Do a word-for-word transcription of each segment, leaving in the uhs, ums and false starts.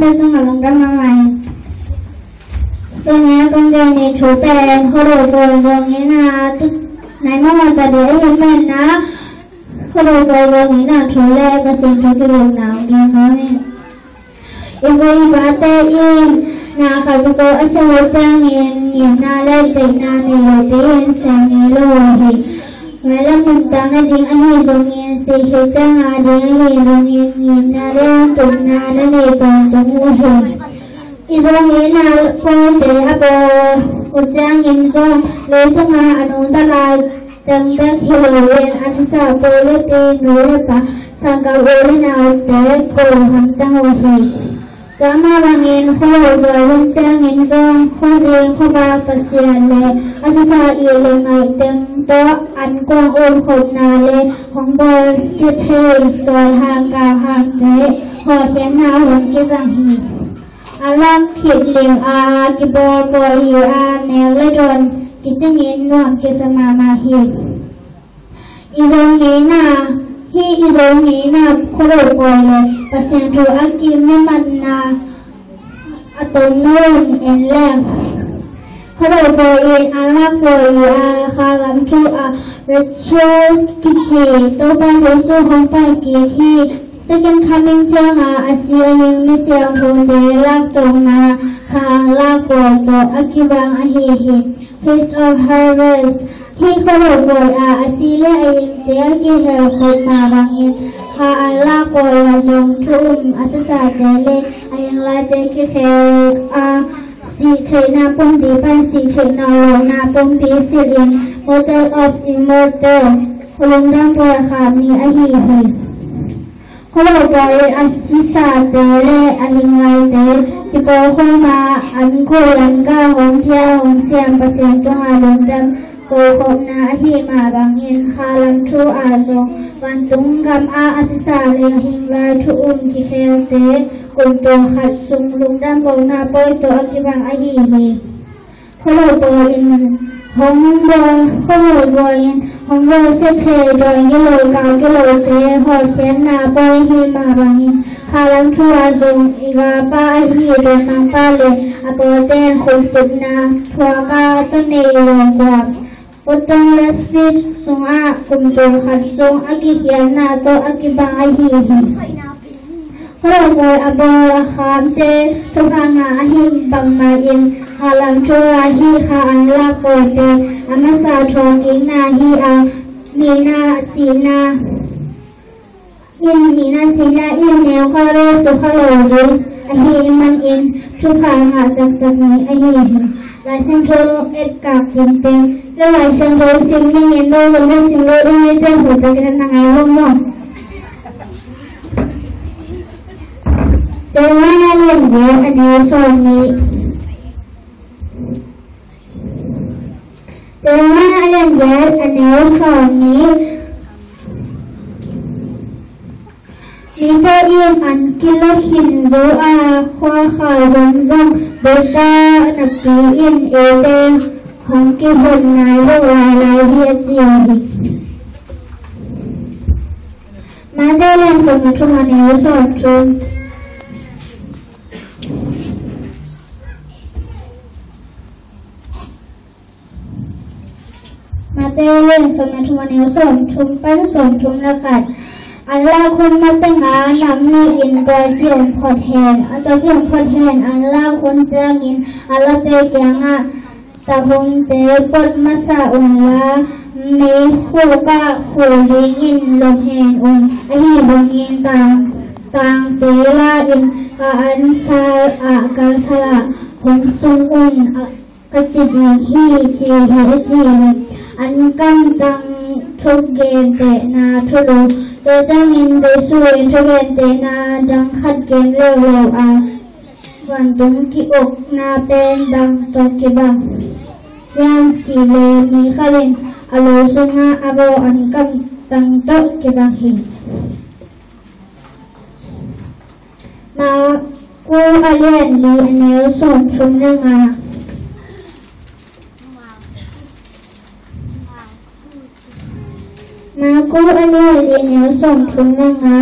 Tua tungah lungdam mahmah ing. Tuni a kon gen ni thu pen Khuado pawi zong in a, nai mahmah ta ding ahi pen a, Khuado pawi zong in a thu le Pasian thu kibukna hong gen nuam ing. I pu i pate in na khat peuhpeuh a sia uh ciangin ngimna le deihna nei lote in sem ngei lo uh hi. Mailam nuntakna ding ahi zongin, sih khit ciang a ding ahi zongin, ngimna le tupna na nei tawntung uh hi. I zong in a pawlte a bawl uh ciangin zong leitungah a nungta lai dangdang hi loin a sisa pu le pi, nu le pa, sanggam u le naute ko hamtang uh hi. Tua mah bangin Khuado pawi hun ciangin zong khuazing khuavak Pasian le a sisa ih le ngaih teng tawh an kuang umkhopna le hong bawl sia thei, tawi hang kau hangte hawlkhiatna hong kizang hi. A lak khit ling a kibawl pawi hi a, nek le dawn kicingin nuam kisa mahmah hi. I zong ngeina, hih i zong ngeina Khuado pawi le Pasian thu a kimumatna a tom nuam en leng. Khuado pawi in a lak pawi a, khalam thu a rapture kici, Topa Jesu hong pai kik hi. Second coming ciang a a si a ding misiangthote laktawkna kha lak pawi tawh a kibang ahi hi. Feast of Harvest. Hih Khuado pawi a a si le a dingte a kihel khopna bangin kha an lak pawi a zong thu um a sisate le a ding laite kikhel a, sih theihna pumpi pan sih theihna lohna pumpi silhin Hotel of Immortal, lungdam pawi kha mi ahi hi. Khuado pawi a sisate le a ding laite kipawlkhawm a, an khul an ga hong pia hong siam Pasian tungah lungdam kokhopna ahi mah bangin khalam thu a zong vantung gam a a sisa le a ding lai thu um kikhelte kumto khat sung lungdam kohna pawi tawh a kibang ahi hi. Khuado pawi in hong bawl, Khuado pawi in hong bawl sia thei, dawi gilo, kau gilote hawlkhiatna pawi hi mah bangin khalam thu a zong i galpa ahi Tonmangpa le a pawlte'n khutcipna thuak a, tawh nei lo kua Bottomless Pit sungah kumto khat sung a kikhiatna tawh a kibang ahi hi. Khuado pawi a bawl a khamte thupha ngah ahih bangmah in khalam thu a hih kha an lak pawite a masa thuakkikna hi a, nihna sihna in, nihna sihna in neu kha le sukha lo ding ahih manin thupha ngah taktak ni ahi hi. Laisiangtho etkak kim teng, Laisiangtho sim ning in, no zong na sim lo ding hi teh, hoih takin na ngai lo maw. Jeremiah a lian giat a neu sawm nih. Jeremiah a lian giat a neu sawm nih. Mite in an kila khin zo a, khuakhal hun zong beta napi in eite hong kihon nai lo lailai hi, a ci hi. Matthai lian sawm le thum a neu sawm thum. Matthai lian sawm le thum a neu sawm thum pan sawm thum le khat. An lak hun mateng a nam nih in tua ci hong phawk hen. A tua ci hong phawk hen, an lak hun ciangin a late kiangah, taphungte pot masa unla, meikhuk ah khul dingin lom hen un. Ahi zongin tang, tangte la in ka ansal ah, ka ansal ah hong sung un, ka ci ding hi, ci hi, a ci hi. An kamtang thugentehna thulu. Tua ciangin Jesu in thugentehna dang khat gen leuleu a, vantung ki-ukna pen bang tawh kibang hiam cih leh mi khat in a lo sungah a bawl an kamtang tawh kibang hi. Marku a lian li a neu sawm thum le nga. Marku a lian li a neu sawm thum le nga.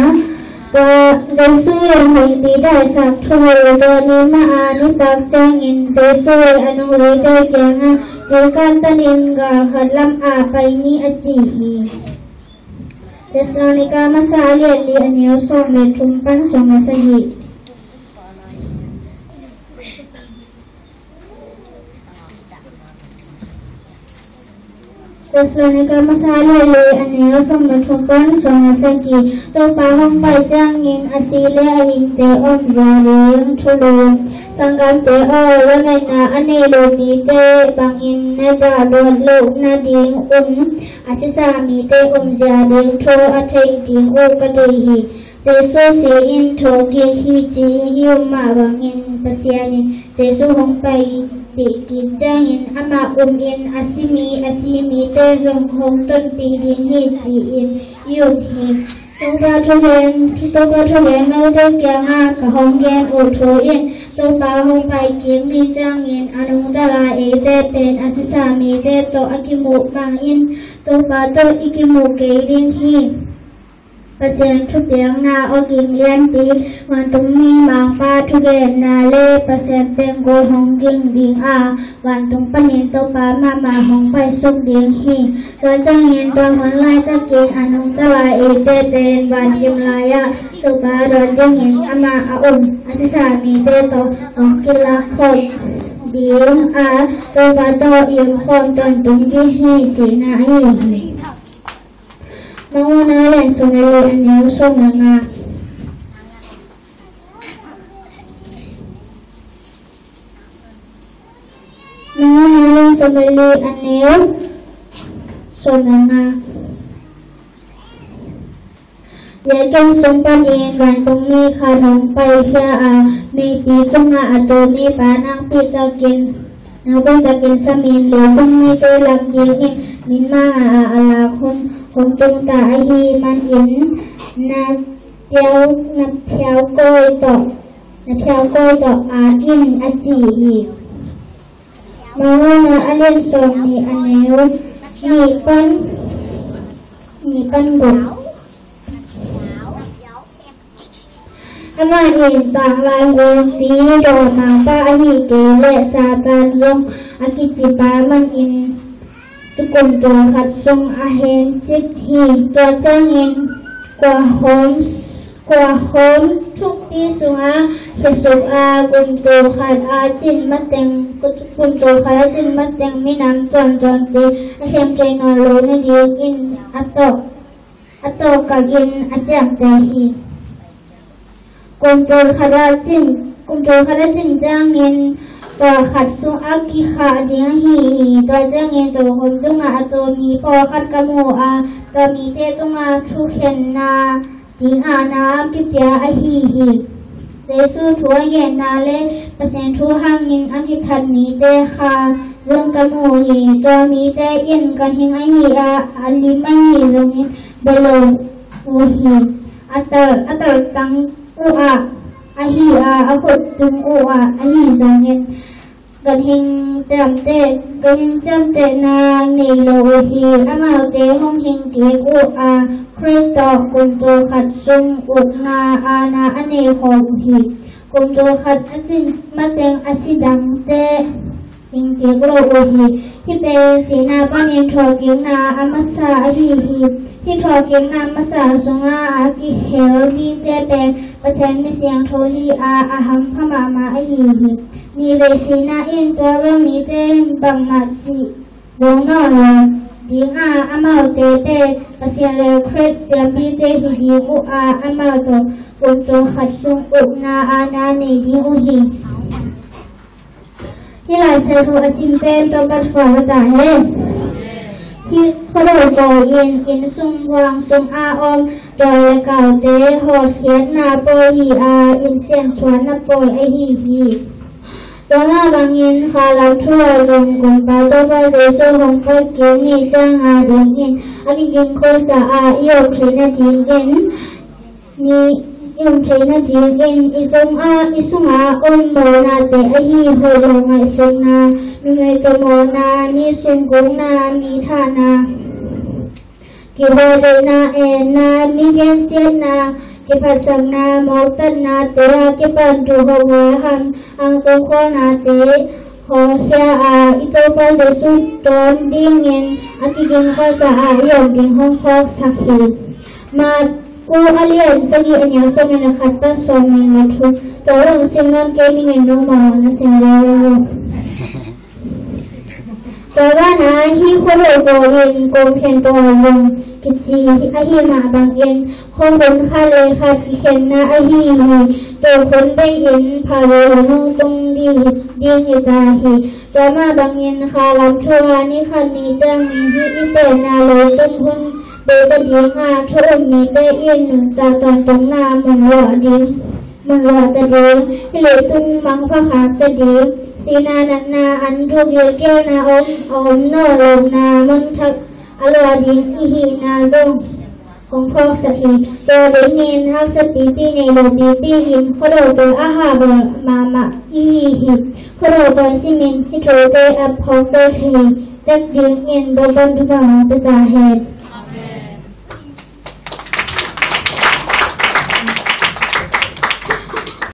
Tua Jesu in hong pi daisak thulu tua ni mah a nitak ciangin Jesu in a nungzuite kiangah, "Kei kantanin gal khat lamah pai ni," a ci hi. Thessalonika masa a lian li, a neu sawm le thum pan sawm le sagih. Thessalonika masa a lian li, a neu sawm le thum pan sawm le sagih. Topa hong pai ciangin a si le a hingte omzia ding thulu. Sanggamte aw, lametna a nei lo mite bangin na dah luat loh nading un, a sisa mite omzia ding thu a theih ding uh ka deih hi. Jesu si-in thawhkik hi ci-in i um mah bangin, Pasian in Jesu hong pai kik ciangin amah umin a si mi, a si mite zong hong tonpih ding hi ci-in i um hi. Topa thugen, Topa thugen note kiangah ka hong gen uh thu in, Topa hong pai kik ni ciangin a nungta lai eite pen a sisa mite tawh a kimuh bangin Topa tawh i kimuh kei ding hi. Pasian thupiakna awging lianpi, vantungmi Mangpa thugenna le Pasian pengkul hong ging ding a, vantung panin Topa mahmah hong paisuk ding hi. Tua ciangin tua hun laitakin a nungta lai eite pen vangim lai-ah Topa dawn dingin amah a um a sisa mite tawh hong kilakkhop ding a, Topa tawh i omkhawm tawntung ding hi cihna ahi hi. Mangmuhna lian sawm le li, a neu sawm le nga. Mangmuhna lian sawm le li, a neu sawm le nga. Tua khit sung panin vantungmi khat hong paikhia a, meiipi tungah a tu mipa nakpi takin, nakpi takin samin, leitung mite lak dingin min mang a, a lak hun hong tung ta ahih manin, na phiau, na phiau kawi tawh, na phiau kawi tawh at in, a ci hi. Mangmuhna a lian sawm nih, a neu nih pan, nih pan guk. Amah in tanglai gulpi dawh mangpa ahih kei leh Satan zong a kicipa manin, tukum tul khat sung a hencip hi. Tua ciangin kua hawm, kua hawm thukpi sungah khiasuk a, kum tul khat a cin mateng, kum tul khat a cin mateng minam tuamtuamte a khem thei nawn lo nadingin a tawh, a tawh kakin a ciamteh hi. Kum tul khat a cin, kum tul khat a cin ciangin tua khat sungah kikhah ding ahi hi. Tua ciangin tua kum tungah a tu mi pawlkhat ka mu a, tua mite tungah thukhenna dingah na a kipia ahi hi. Jesu thu a genna le Pasian thu hangin a kithat mite kha zong ka mu hi. Tua mite in ganhing ahi a, a lim ahi zongin bia lo uh hi. A tal, a taltang uh ah ahi a, a khut tung uh ah ahi zongin ganhing ciamteh, ganhing ciamtehna nei lo uh hi. Amaute hong hing kik uh a, Khrih tawh kum tul khat sung ukna aana a nei khawm uh hi. Kum tul khat a cin mateng a si dangte hing kik lo uh hi. Hih pen sihna panin thawhkikna a masa ahi hi. Hih thawhkikna masa sungah a kihel mite pen Pasian mi siangtho hi a, a hampha mahmah ahi hi. Nivei sihna in tua bang mite bangmah cih zo nawn lo ding a, amaute pen Pasian le Khrih siampite hi ding uh a, amau tawh kum tul khat sung ukna aana nei ding uh hi. Hih Lai Siangtho a sim pen tawh ka thuak a ta hen. Hih khuado pawi in, inn sung huang sung a om dawi le kaute hawlkhiatna pawi hi a, inn siangsuahna pawi ahi hi. Tua mah bangin kha lam thu ah zong Kumpa Topa Jesu hong pai kik ni cianga dingin a kiging kholsa a, i om theihna dingin, ni, i om theihna dingin i sungah, i sungah om mawhnate ahi hoih lo ngaihsutna, numei tawh mawhna, mi sungkukna, mi thahna, kihhuai theihna, enna, mi gensiatna, Kiphatsakna mawktatnate a kipan tu hawk le ham ang sungkhawlnate hawkhia a i Topa Jesu tawn dingin a kiging khuasa a i om ding hong phawksak hi. Marku a lian sagih a neu sawm le khat pan sawm nih le thum. Tua hong sim nawn kei ning in nong mawh na sim le. Tua banah hih khuado pawl in kong khen pawl zong kici ahi mah bangin khuahun khat le khat kikhenna ahi hi. Tua khun bei in phalbi hun hong tung ding hi ta hi. Tua mah bangin khalam thu a ni khat ni ciang hih i penna leitung hun bei ta ding a, thu um mite in nuntak tawntungna mun luah ding, mun luah ta ding, hih leitung mangpha khak ta ding, sihna natna an tuk gilkialna om, a om nawn lohna mun thak a luah ding i hihna zong hong phawksak hi. Tua dingin haksa pipi nei lo pipi in khuado pawl a hahbawh mahmah i hi hi. Khuado pawl simin hih thute a phawk tel thei tak dingin Topa'n thupha hong pia ta hen.